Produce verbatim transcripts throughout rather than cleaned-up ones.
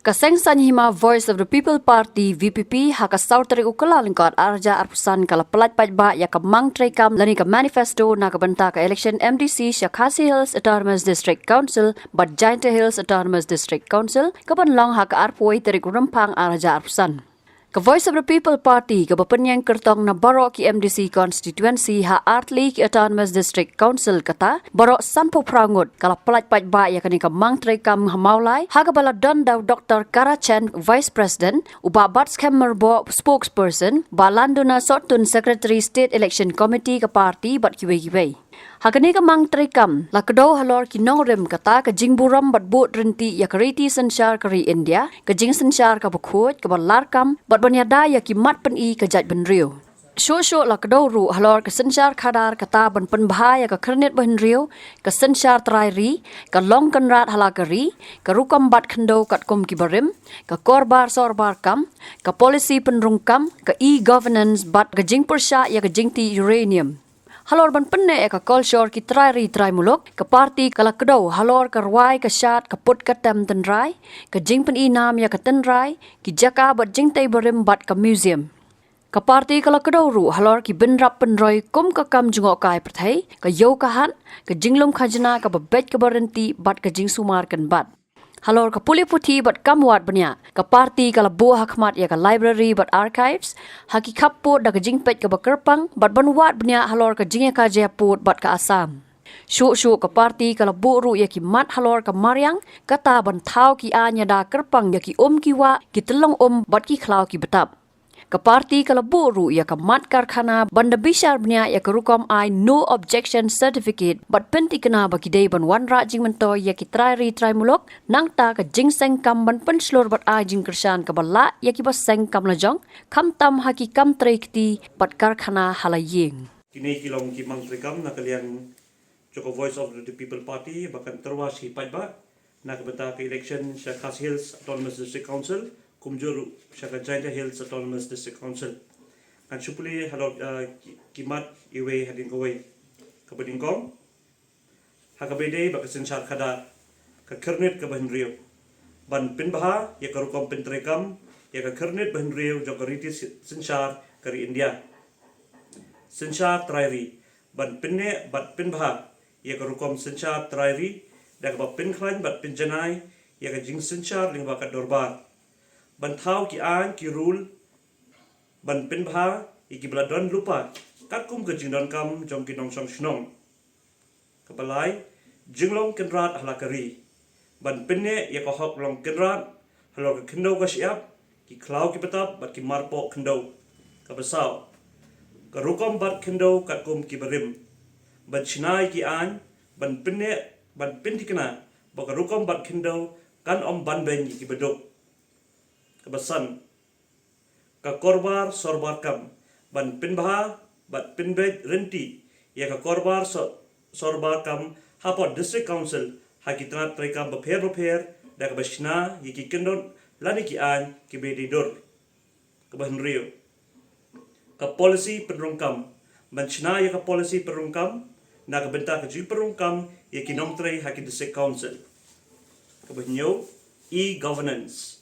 Ka Seng Saiñ Hima Voice of the People Party, V P P, ha ka saw tarik u Kyllalyngkot ar hajar arphew san ka la pyllait paidbah ïa ka mang treikam lane ka manifesto na ka bynta ka election M D C sha Khasi Hills Autonomous District Council bad Jaintia Hills Autonomous District Council, ka ban long ha ka arphew wei tarik u Rymphang ar hajar arphew san. Ka Voice of the People Party kaba pynïeng kyrtong na baroh ki M D C constituency ha artylli ki Autonomous District Council, kata baroh sanphew phra ngut, ka la pyllait paidbah ïa kane ka mang treikam ha Mawlai, ha kaba la don da u Doctor Kara Chen, Vice President, u Bah Batskhem Myrboh, Spokesperson, Bah Landona Sohtun, Secretary State Election Committee ka party, bad kiwei kiwei. Ha kane ka mang treikam la kdew halor ki nongrim, kata ka jingburom bad bud rynti ïa ka riti synshar ka ri India, ka jingsynshar kaba khuid, kaba larkam, bad ban ïada ïa ki mat pyni ka jaitbynriew. Shuh shuh la kdew ruh halor ka synshar khadar, kata ban pynbha ïa ka khyrnit bahynriew, ka synshar trai ri, ka long kynrad ha la ka ri, ka rukom bat khyndew katkum ki barim, ka korbar sorbar kam, ka policy pynrung kam, ka e-governance bad ka jingpyrshah ïa ka jingtih uranium. Halor ban pynneh ïa ka kolshor ki trai ri trai muluk, ka party ka la kdew halor ka rwai ka shad, ka put ka tem tynrai, ka jingpyni nam ïa ka tynrai, ki jaka bad jingtei barim bad ka museum. Ka party ka la kdew ruh halor ki bynrap pynroi kum ka kam jngohkai pyrthei, ka ïew ka hat, ka jinglum khajna kaba beit kaba rynti bad ka jingsumar kynbat. Halor ka pule puthi bad kam wad bniah, ka party ka la buh ha khmat ïa ka library bad archives, ha ki khappud da ka jingpeit kaba kyrpang, bad ban wad bniah halor ka jingïakajia pud bad ka Assam. Shuh shuh ka party ka la buh ruh ïa ki mat halor ka mariang, kata ban thaw ki aiñ ïada kyrpang ïa ki um ki wah, ki tyllong um bad ki khlaw ki btap. Ka party ka la buh ruh ïa ka mat karkhana ban da bishar bniah ïa ka rukom ai no objection certificate bad pynthikna ba ki dei ban wanrah jingmyntoi ïa ki trai ri trai muluk, nangta ka jingseng kam ban pynshlur bad ai jingkyrshan kaba lah ïa kiba seng kam lajong, khamtam ha ki kam trei kti bad karkhana ha la ïing. Kine ki long ki mang treikam na ka liang jong ka Voice of the People Party ba kan tyrwa sha ki paidbah na ka bynta ka election sha Khasi Hills Autonomous District Council, kumjuh ruh sha ka Jaintia Hills Autonomous District Council. Ngan shu pule halor, ah, ki, ki mat iwei hadien kawei. Kaba nyngkong, ha kaba ïadei bad ka synshar khadar, ka khyrnit kaba hynriew, ban pynbha ïa ka rukom pyntreikam ïa ka khyrnit ba hynriew jong ka riti sy-, synshar ka ri India. Synshar trai ri, ban pynneh bad pynbha ïa ka rukom synshar trai ri da kaba pynkhlaiñ bad pynjanai ïa ka jingsynshar lyngba ka dorbar. Ban thaw ki aiñ ki rule, ban pynbha ïa kiba la don lypa katkum ka jingdonkam jong ki nongshong shnong. Kaba lai, jinglong kynrad ha la ka ri, ban pynneh ïa ka hok long kynrad halor ka khyndew ka shyiap, ki khlaw ki btap bad ki marpoh khyndew. Kaba saw, ka rukom bat khyndew katkum ki barim, ban shna ïa ki aiñ, ban pynneh, ban pynthikna ba ka rukom bat khyndew kan ym banbeiñ ïa kiba duk. Kaba san, ka korbar sorbar kam, ban pynbha bad pynbeit rynti ïa ka korbar so-, sorbar kam hapoh District Council ha ki tnat treikam bapher bapher da kaba shna ïa ki kyndon lane ki aiñ kiba dei dur. Kaba hynriew, ka policy pynrung kam, ban shna ïa ka policy pynrung kam na ka bynta ka jingpynrung kam ïa ki nongtrei ha ki District Council. Kaba hynñiew, e-governance,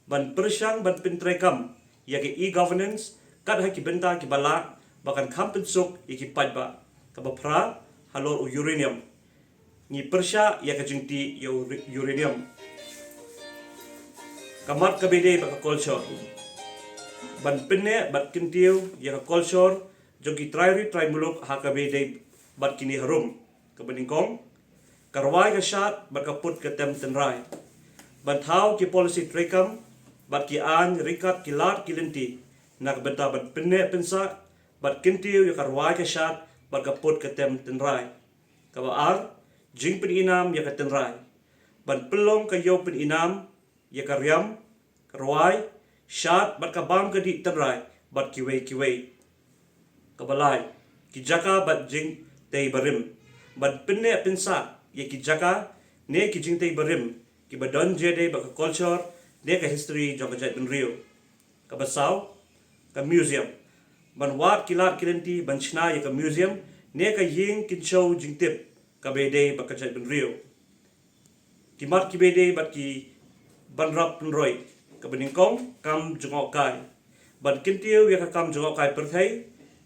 ban pyrshang ban pyntreikam ïa ka e-governance kat ha ki bynta kiba lah ba kan kham pynsuk ïa ki paidbah. Kaba phra, halor u uranium, ngi pyrshah ïa ka jingtih ïa u ri-, uranium. Ka mat kaba ïadei bad ka kolshor, ban pynneh bad kyntiew ïa ka kolshor jong ki trai ri trai muluk ha kaba ïadei bad kine harum. Kaba nyngkong, ka rwai ka shad bad ka put ka tem tynrai, ban thaw ki policy treikam bad ki aiñ ryngkat ki lad ki lynti na ka bynta ban pynneh pynsah bad kyntiew ïa ka rwai ka shad bad ka put ka tem tynrai. Kaba ar, jingpyni nam ïa ka tynrai, ban pynlong ka ïew pyni nam ïa ka riam, ka rwai, shad bad ka bam ka dih tynrai bad kiwei kiwei. Kaba lai, ki jaka bad jingtei barim, ban pynneh pynsah ïa ki jaka ne ki jingtei barim kiba don jingïadei bad ka kolshor ne ka history jong ka jaitbynriew. Kaba saw, ka museum, ban wad ki lad ki lynti ban shna ïa ka museum ne ka ïing kynshew jingtip kaba ïadei bad ka jaitbynriew. Ki mat kiba ïadei bad ki ban rap pynroi kaba nyngkong kam jngohkai, ban kyntiew ïa ka kam jngohkai pyrthei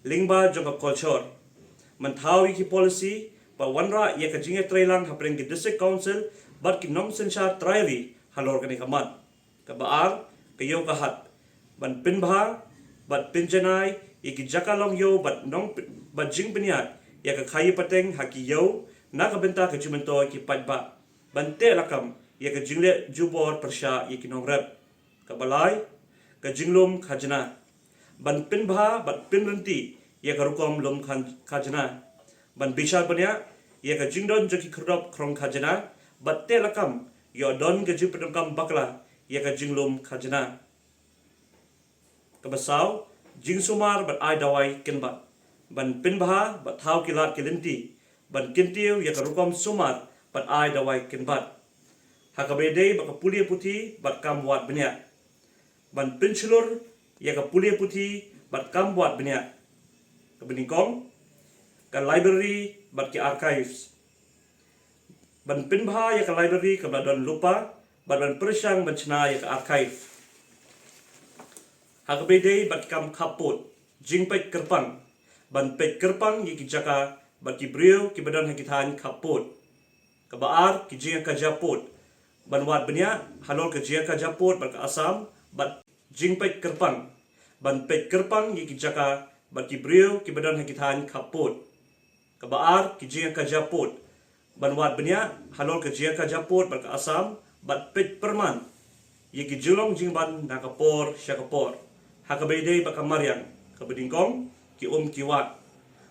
lyngba jong ka culture, ban thaw ïa ki policy ba wanrah ïa ka jingïatreilang hapdeng ki district council bad ki nongsynshar trai ri halor kane ka mat. Kaba ar, ka ïew ka hat, ban pynbha bad pynjanai ïa ki jaka long ïew bad nong bad jingpynïaid ïa ka khaïi pateng ha ki ïew na ka bynta ka jingmyntoi ki paidbah, ban teh lakam ïa ka jingleh jubor pyrshah ïa ki nongrep. Kaba lai, ka jinglum khajna, ban pynbha bad pynrynti ïa ka rukom lum khan- khajna, ban bishar bniah ïa ka jingdon jong ki khyrdop khrong khajna, bad teh lakam ïoh don ka jingpyndonkam bakla ïa ka jinglum khajna. Kaba saw, jingsumar bad ai dawai kynbat, ban pynbha bad thaw ki lad ki lynti, ban kyntiew ïa ka rukom sumar bad ai dawai kynbat, ha kaba ïadei bad ka pule puthi bad kam wad bniah, ban pynshlur ïa ka pule puthi bad kam wad bniah. Kaba nyngkong, ka library bad ki archives, ban pynbha ïa ka library kaba la don lypa bad ban pyrshang ban shna ïa ka archive, ha kaba ïadei bad ki kam khappud, jingpeit kyrpang, ban peit kyrpang ïa ki jaka bad ki briew kiba don ha ki thaiñ khappud. Kaba ar, ki jingïakajia pud, ban wad bniah halor ka jingïakajia pud bad ka Assam, bad jingpeit kyrpang, ban peit kyrpang ïa ki jaka bad ki briew kiba don ha ki thaiñ khappud. Kaba ar, ki jingïakajia pud, ban wad bniah halor ka jingïakajia pud bad ka Assam, bad peit pyrman ïa ki jinglong jingban na ka por sha ka por, ha kaba ïadei bad ka mariang. Kaba nyngkong, ki um ki wah,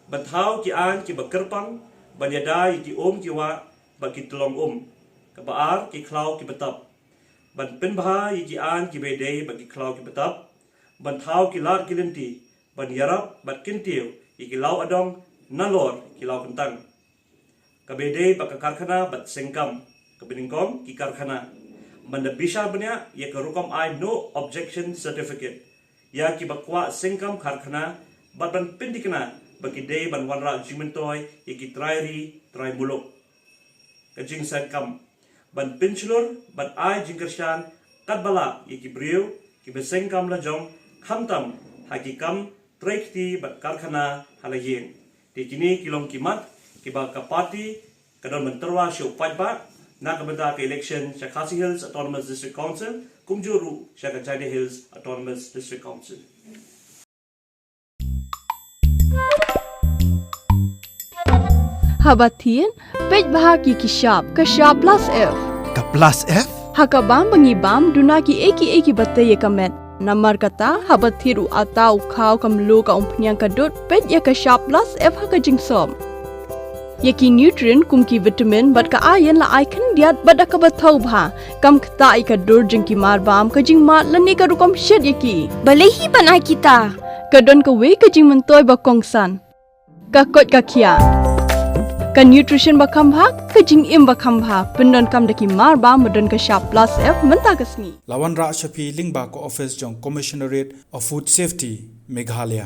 ban thaw ki aiñ kiba kyrpang ban ïada ïa ki um ki wah bad ki tyllong um. Kaba ar, ki khlaw kiba tap, ban pynbha ïa ki aiñ kiba ïadei bad ki khlaw kiba tap, ban thaw ki lad ki lynti ban ïarap bad kyntiew ïa ki law adong nalor ki law kyntang. Kaba ïadei bad ka karkhana bad sengkam. Kaba nyngkong, ki karkhana, ban da bishar bniah ïa ka rukom ai no objection certificate ïa kiba kwah sengkam karkhana, bad ban pynthikna ba ki dei ban wanrah jingmyntoi ïa ki trai ri trai muluk. Ka jingsengkam, ban pynshlur bad ai jingkyrshan katba lah ïa ki briew kiba sengkam lajong, khamtam ha ki kam trei kti bad karkhana ha la ïing. Te kine ki long ki mat kiba ka party ka don ban tyrwa sha u paidbah na ka bynta ka election sha Khasi Hills Autonomous District Council, kumjuh ruh sha ka Jaintia Hills Autonomous District Council. Haba thied, peit bha ki ki shap, ka shap plus F. Ka plus F? Ha ka bam ba ngi bam, duna ki ei ki ei kiba tei ïa ka met. Namar kata, haba thied u atta, u khaw, ka mluh, ka umphniang, ka dud, peit ïa ka shap plus F ha ka jingsop. Ïa ki nutrient kum ki vitamin bad ka iron la ai khyndiat bad da kaba thaw bha. Kam ktah ïa ka dur jong ki mar bam, ka jingmad lane ka rukom shet ïa ki. Balei hi ban ai kita? Ka don kawei ka jingmyntoi ba kongsan. Ka koit ka khiah. Ka nutrition ba kham bha, ka jingim ba kham bha. Pyndonkam da ki mar bam ba don ka shap plus F mynta ka sngi. La wanrah sha phi lyngba ka office jong Commissionerate of Food Safety, Meghalaya.